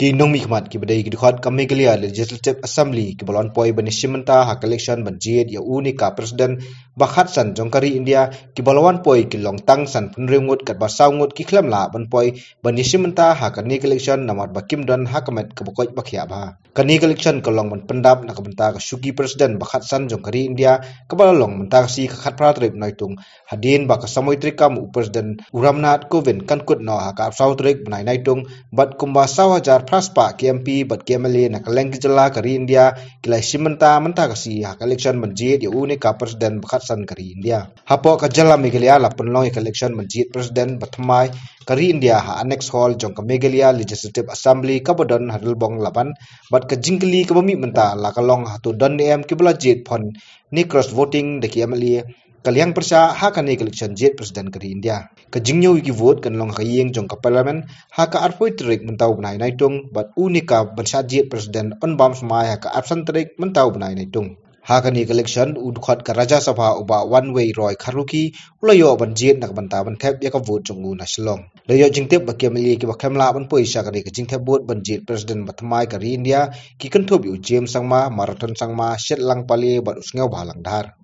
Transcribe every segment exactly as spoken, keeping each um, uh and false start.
Ki nongmihkhmat kiba dei ki dkhot ka Meghalaya Legislative Assembly kiba la wan poi ban ïashim bynta ha ka election ban jied ïa une ka president ba khatsan jong ka ri India, kiba la wan poi ki long tang sanphew hynriew ngut, katba saw ngut ki khlem lah ban poi ban ïashim bynta ha kane ka election namar ba kim don ha ka met kaba koit ba khiah bha. Kane ka election ka long ban pyndap na ka bynta ka shuki president ba khatsan jong ka ri India, kaba la long mynta ka sngi ka khatphra tarik Naitung, hadien ba ka samoi treikam u President u Ramnath Kovind kan kut noh ha ka arphew saw tarik bnai Naitung, bad kumba saw hajar phra spah ki M P bad ki M L A na kylleng ki jylla ka ri India ki la ïashim bynta mynta ka sngi ha ka election ban jied ïa une ka president ba khatsan ka ri India. Hapoh ka jylla Meghalaya la pynlong ïa ka election ban jied president ba thymmai ka ri India ha Annex Hall jong ka Meghalaya Legislative Assembly kaba don ha Rilbong Laban, bad ka jingkylli kaba mih mynta la ka long hato don ne em kiba la jied phone ne cross voting da ki M L A ka liang pyrshah ha kane ka election jied president ka ri India. Ka jingñiew ïa ki vote kan long ha ka ïing jong ka Parliament ha ka arphew tarik mynta u bnai Naitung, bad une ka ban shah jied president yn bam smai ha ka arphew san tarik mynta u bnai Naitung. Ha kane ka election u dkhot ka Rajya Sabha u Bah Wanwei Roy Kharlukhi u la ïoh ban jied na ka bynta ban thep ïa ka vote jong u na Shillong. La ïoh jingtip ba ki M L A kiba khlem lah ban poi sha kane ka jingthep vote ban jied president ba thymmai ka ri India ki kynthup ïa u James Sangma, Marathon Sangma, Shetlang Pale bad u Sniawbhalang Dhar.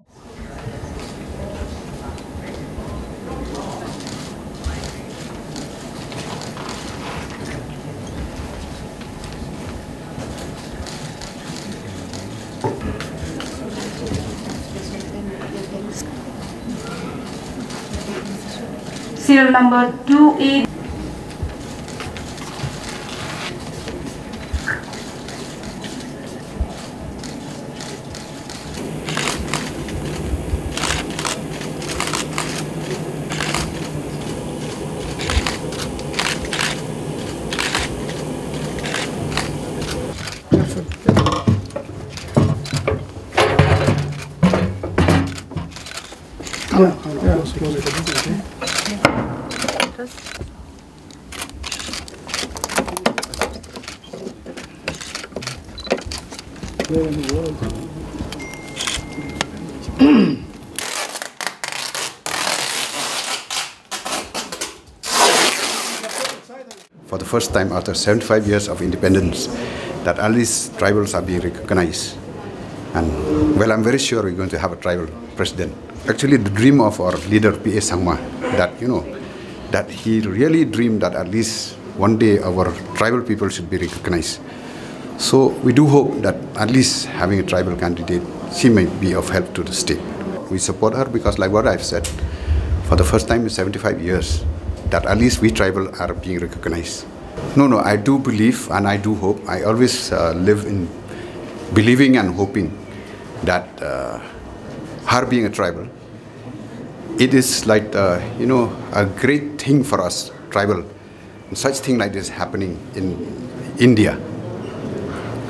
Serial number two eight. For the first time after seventy-five years of independence, that at least tribals are being recognized. And well, I'm very sure we're going to have a tribal president. Actually, the dream of our leader, P A Sangma, that, you know, that he really dreamed that at least one day our tribal people should be recognized. So we do hope that at least having a tribal candidate, she may be of help to the state. We support her because, like what I've said, for the first time in seventy-five years, that at least we tribal are being recognized. No, no, I do believe and I do hope. I always uh, live in believing and hoping that uh, her being a tribal, it is like, uh, you know, a great thing for us, tribal. Such thing like this happening in India.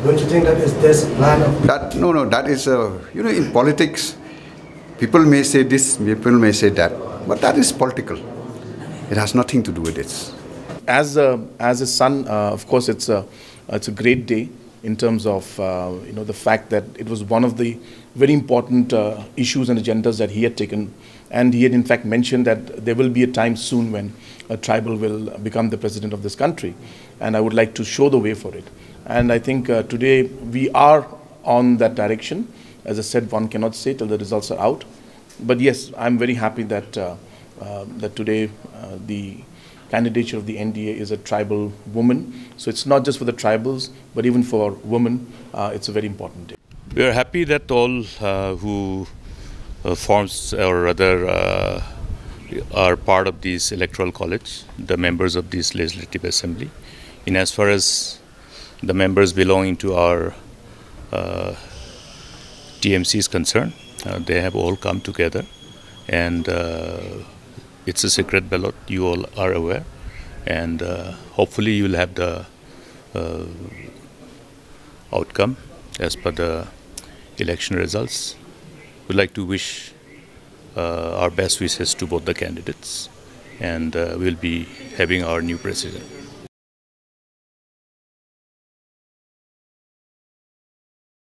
Don't you think that is this plan of That, no, no, that is, uh, you know, in politics, people may say this, people may say that, but that is political. It has nothing to do with this. As a, as a son, uh, of course, it's a, it's a great day in terms of, uh, you know, the fact that it was one of the very important uh, issues and agendas that he had taken, and he had in fact mentioned that there will be a time soon when a tribal will become the president of this country, and I would like to show the way for it. And I think uh, today we are on that direction. As I said, one cannot say till the results are out. But yes, I'm very happy that uh, uh, that today uh, the candidature of the N D A is a tribal woman. So it's not just for the tribals, but even for women, uh, it's a very important day. We are happy that all uh, who uh, forms or rather uh, are part of this electoral college, the members of this legislative assembly, in as far as the members belonging to our uh, T M C is concerned, uh, they have all come together, and uh, it's a secret ballot, you all are aware, and uh, hopefully you'll have the uh, outcome as per the election results. We'd like to wish uh, our best wishes to both the candidates, and uh, we'll be having our new president.